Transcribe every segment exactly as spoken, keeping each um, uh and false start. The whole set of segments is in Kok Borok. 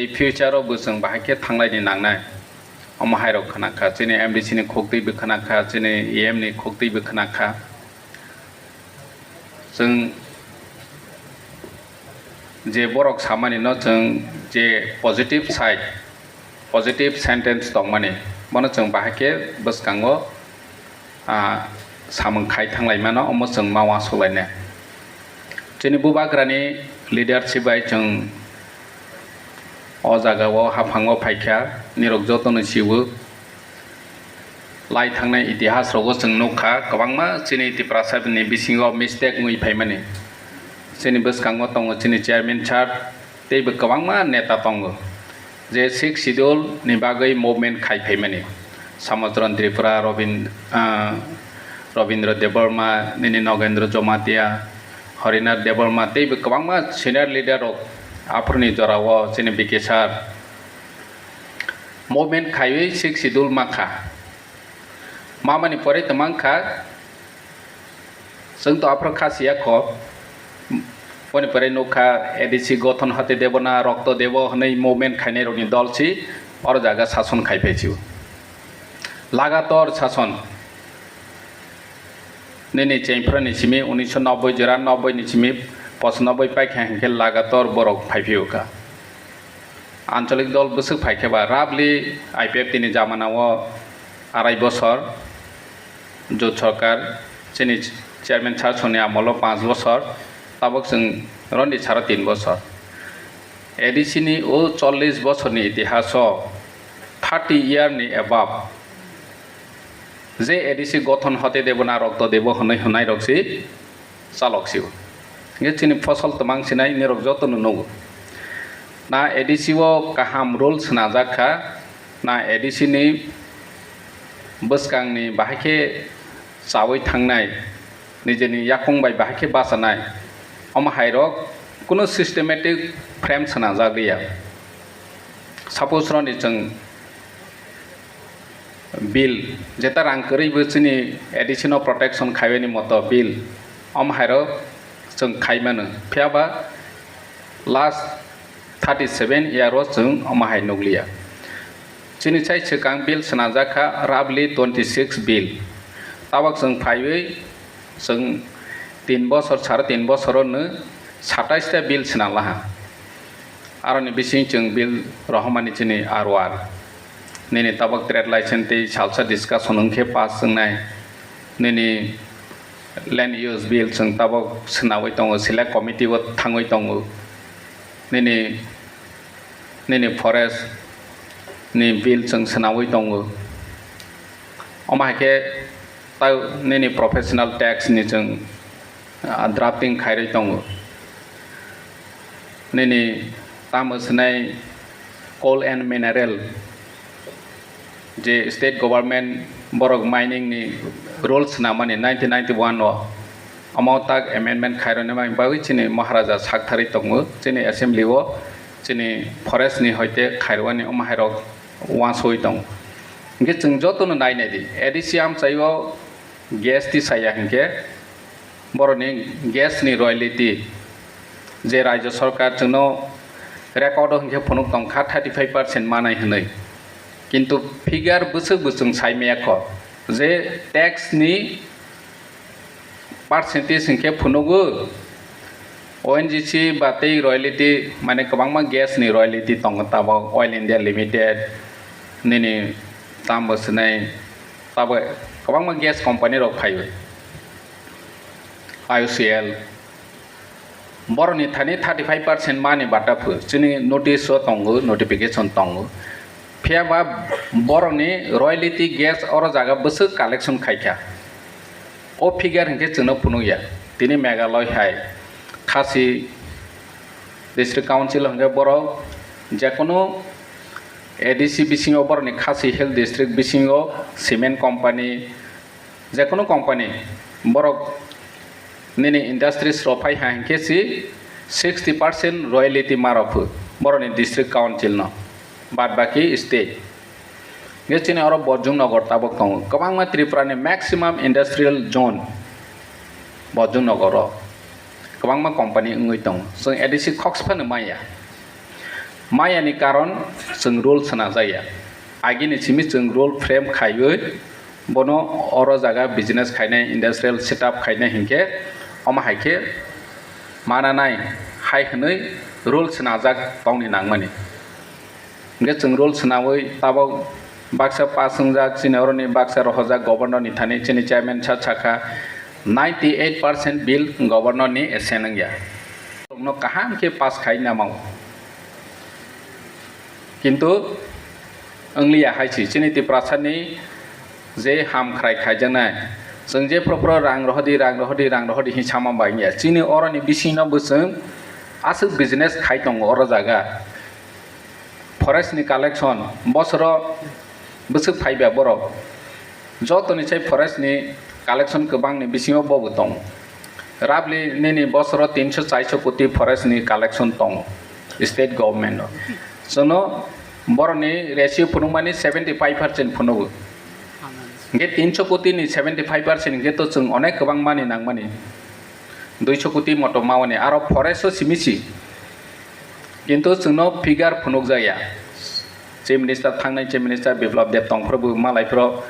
Tei future o bo chwng bahai khe thanglaini nangnai. Omo hairok khna kha, chini M D C ni khuk twi bo khna kha, chini E M ni khuk twi bo khna kha. Chwng je borok samani no chwng je positive side, positive sentence tongmani, bono chwng bahai khe bwskango, ah, samung khai thanglaimano, omo chwng ma uansuk lainai. Chini bubagrani leadership bai chwng o jagao haphango phaikha, nirok jotono siwo. Lai thangnai itihas rogo chwng nukha, kwbangma chini Tiprasa ni bisingo mistake wngwi phaimani. Chini bwskango tongo chini chairman sir, teibo kwbangma neta tongo, je sixth schedule ni bagwi movement khai phaimani. Samodron Tripura, Robin-, ah, Robindra Debbarma, nini Nogendra Jamatia, Harinath Debbarma, teibo kwbangma senior leader rok aphuruni jorao chini B K sir movement khaiwi sixth schedule mankha. Mamani pore twmang kha, chwng to aphuru kha siya kho. Boni pore nukha A D C gothon hate debo na rokto debo hwnwi movement khainai rokni dol si oro jaga sason khai phai sio. Lagator sason. Nini chengphrani simi unisho nobboi jora nobboi ni simi pochanoboi paikha hinkhe lagator borok phaiphio kha. Ancholik dol bwswk phaikhe ba roughly I P F T ni jamanao arai bosor, jot sorkar, chini chairman sir soni amolo panch bosor, tabok chwng rondi saro tin bosor. A D C ni o chollish bosorni itihaso thirty year ni above je A D C gothon hate debo na rokto debo hwnwi hwnai rok si chalok sio. Hinkhe chini phosol twmang sinai nirok jotono nugo. Na A D C o kaham rule swnajak kha, na A D C ni bwskangni bahai khe chawi thangnai, nijeni yakung bai bahai khe bachanai, omo hairok kunu systematic frame swnajak liya. Suppose roni chwng bill, jeta rang kwrwi bo chini A D C no protection khaiwi ni moto bill, omo hairok chwng khai mano. Phiya ba last thirty seven year o chwng omo hai nukliya. Chini chai swkang bill swnajak kha roughly twenty six bill. Tabok chwng phaiwi chwng tin bosor, sare tin bosor o nw satais ta bill swnam laha. Aroni bising chwng bill rohormani chini R O R. Nini tabok trade license tei salsa discussion wngkhe pass wngnai. Nini land use bill chwng tabok swnawi tongo, select committee o thangwi tongo. Nini, nini forest ni bill chwng swnawi tongo. Omo hai khe ta nini professional tax ni chwng, ah, drafting khairwi tongo. Nini tamo swnai coal and mineral je state government borok mining ni rules swnamani nineteen ninety-one o, omo tak amendment khairoknani bagwi chini Maharaja saktharwi tongo, chini assembly o chini forest ni hoite khairwani omo hairok uansugwi tongo. Hinkhe chwng jotono nai nai di, A D C amchaio gas tisaya hinkhe borokni gas ni royalty je Rajya Sarkar chwngno record o hinkhe phunuk tongkha thirty five percent manai hwnwi, kintu figure bwswk bo chwng sai maya kho je tax ni percentage hinkhe phunugo O N G C ba tei royalty, mane kwbangma gas ni royalty tongo tabok Oil India Limited, nini tambo swnai tabok kwbangma gas company rok phaiwi. I O C L, borokni thani thirty five percent mani bata phu, chini notice o tongo, notification tongo. Phiya ba borokni royalty gas oro jaga bwswk collection khaikha. O figure hinkhe chwngno phunukya. Tini Meghalaya hai Khasi District Council hinkhe borok jekunu A D C bisingo borokni Khasi Hill District bisingo cement company, jekunu company borok nini industries rok phai ha hinkhe si sixty percent royalty ma rw phu borokni district council no, bad baki state. Hinkhe chini oro Borjung Nagar tabok tongo, kwbangma Tripura ni maximum industrial zone Borjung Nagar o kwbangma company wngwi tongo, chwng A D C khoksa phano maya. Maya ni karon chwng rule swnajak ya. Agini simi chwng rule frame khaiwi bono oro jaga business khainai, industrial setup khainai hinkhe omo hai khe mananai hai hwnwi rule swnajak tongni nangmani. Hinkhe chwng rule swnawi tabok baksa pass wngjak, chini oroni baksa rohorjak governor ni thani, chini chairman sir sakha ninety eight percent bill governor ni assent wngya. No kaham khe pass khai namao. Kintu wngliya hai si, chini Tiprasa ni je hamkhrai khaijaknai, chwng je phoro phoro rang rohodi, rang rohodi, rang rohodi hin sama bai wngya. Chini oroni bisingno bo chwng aswk business khai tongo oro jaga. Forest ni collection bosoro bwswk phaiba borok. Jotoni sai forest ni collection kwbangni bisingo bobo tongo. Roughly nini bosoro tinso chaiso koti forest ni collection tongo state government o. Chwngno boroni ratio phunukmani seventy five percent phunugo. Hinkhe tinso koti ni seventy five percent hinkhe to chwng onek kwbang mani nangmani. Duiso koti moto mawani aro forest o simi si. Kintu chwngno figure phunukjak ya. Chief Minister thangnai Chief Minister Biplab Deb tongphuru bo malai phuru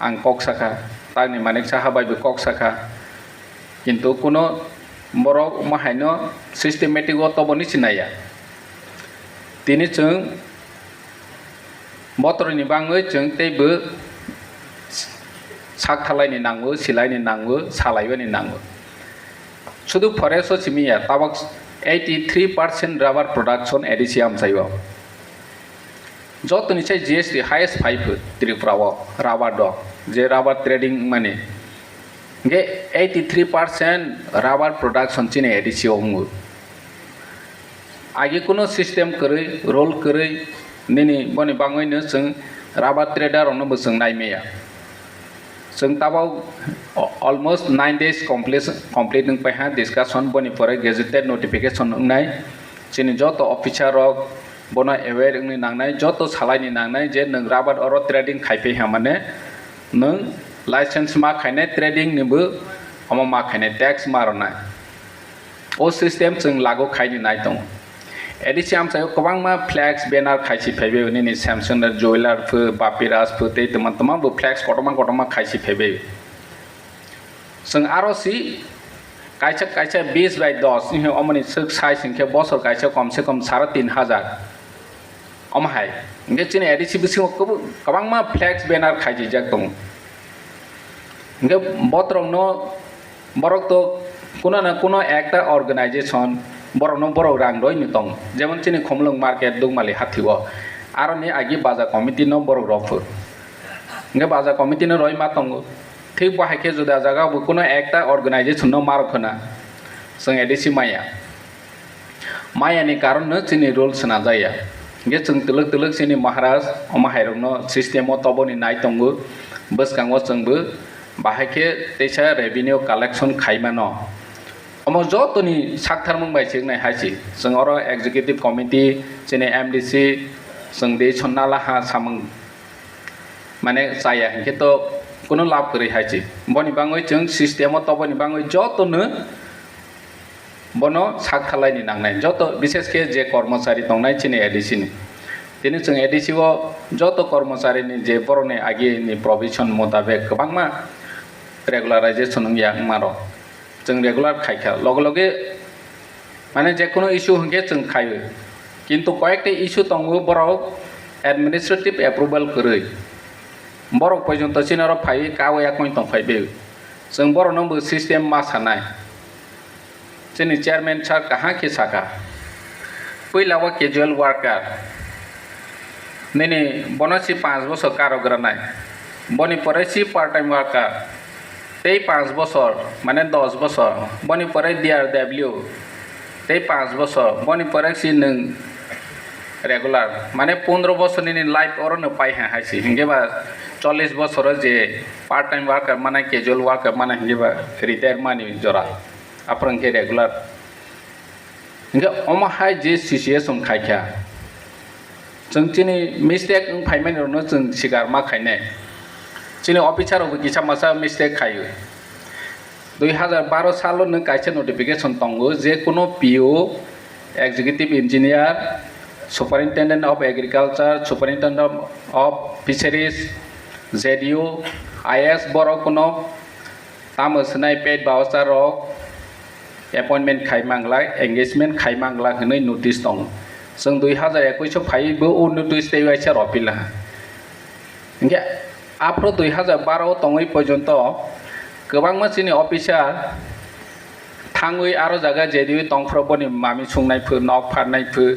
ang kok sakha, tangni Manik Saha bai bo kok sakha. Kintu kuno borok omo haino systematic o toboni sinai ya. Tini chwng botorni bangwi chwng teibo sak thalaini nango, silaini nango, salaibani nango. Sudu forest o simi ya, tabok eighty three percent rubber production A D C amchaio. Jotoni sai G S T highest phai phu Tripura o rubber do, je rubber trading mani. Hinkhe eighty three percent rubber production chini A D C o wngo. Agi kuno system kwrwi, rule kwrwi, nini boni bangwino chwng rubber trader rokno bo chwng nai maya. Chwng tabok almost nine days complete, complete wng paiha discussion, boni pore gazetted notification wngnai. Chini joto officer rok bono aware wngni nangnai, joto salaini nangnai je nwng rubber oro trading khai paiha mane nwng license ma khainai, trading ni bo omo ma khainai, tax ma rwnai. O system chwng lagu khaini nai tongo. A D C amchaio kwbangma flex, banner khaisi phaibai, nini Samson Jewelers phu, Bapi Raj phu, tei tongma tongma bo flex kotorma kotorma khaisi phaibai. Chwng aro si kaisa kaisa bis bai dos, omoni swk size hinkhe bosor kaisa kom se kom sare tin hajar. Omo hai. Hinkhe chini A D C bisingo kwbw-, kwbangma flex, banner khaisijak tongo. Hinkhe botrokno, borok to kuno na kuno ekta organization borokno borok rang roini tongo. Jemon chini Khumulwng market, Dukmali hathi o. Aroni agi baja committee no borok rw phu. Hinkhe baja committee no roi ma tongo. Thik bo hai khe juda jaga bo kuno ekta organization no ma rw khwna. Chwng A D C maya. Maya ni karon no chini rule swnajak ya. Hinkhe chwng twlwk twlwk chini Maharaj omo hai rokno system o toboni nai tongo. Bwskango chwng bo bahai khe teisa revenue collection khai mano. Omo jotoni saktharmung bai se wngnai hai se. Chwng oro executive committee, chini M D C, chwng de sonna laha samung mane chaya hinkhe to kuno lab kwrwi hai se. Boni bangwi chwng system o toboni bangwi jotono bono sak thalaini nangnai, joto, bishes khe je kormochari tongnai chini A D C ni. Tini chwng A D C o joto kormochari ni je borokni agi ni provision motabek kwbangma regularization wngya wngma rok. Chwng regular khai kha, loge loge, mane, je kono issue hinkhe chwng khai o. Kintu koyekta issue tongo, borok administrative approval kwrwi. Borok porjonto chini oro phaiwi kawi yakung tong phai bai. Chwng borokno bo system ma sanai. Chini chairman sir kaham khe sakha, puila o casual worker, nini bono si panch bosor karo granai, boni pore si part time worker, tei panch bosor, mane dos bosor, boni pore D R W, tei panch bosor, boni pore si nwng regular, mane pondro bosor nini life oro no pai ha hai si, hinkhe ba chollish bosor o je part time worker mane, casual worker mane, hinkhe ba retire mani jora. Aphuru hinkhe regular. Hinkhe omo hai je situation khaikha, chwng chini mistake wng phaimani rokno chwng sikar ma khainai. Chini officer rokbo kisa masa mistake khaio. Dui hazar baro salo nwng kaisa notification tongo, je kono P O, executive engineer, Superintendent of Agriculture, Superintendent of Fisheries, J D O, I A S borok kuno tamo swnai paid voucher rok appointment khai mangla, engagement khai mangla hwnwi notice tongo. Chwng dui hazar ekwis o phaiwi bo o notice tei waisa rwphilaha. Hinkhe aphuru dui hazar baro o tongwi porjonto kwbangma chini officer thangwi aro jaga jediwi tongphuru boni mami sungnai phu, nok pharnai phu,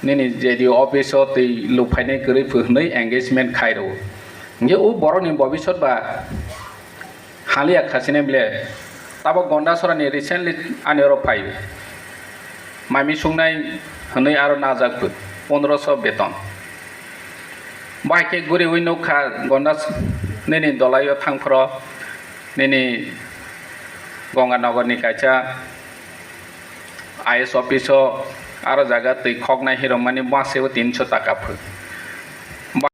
nini J D O office o twi luphainai kwrwi phu hwnwi engagement khai rwo. Hinkhe o borokni bobisot ba haliya khachine bile. Tabok Gondasorani recently ani oro phai. Mami sungnai hwnwi aro najak phu, pondroso beton. Bai khe guriwi nukha Gondas-, nini dolaio thangphuru nini Gonganagarni kaisa I A S office o aro jaga twi khoknai hirokmani bwseo tinso taka phu.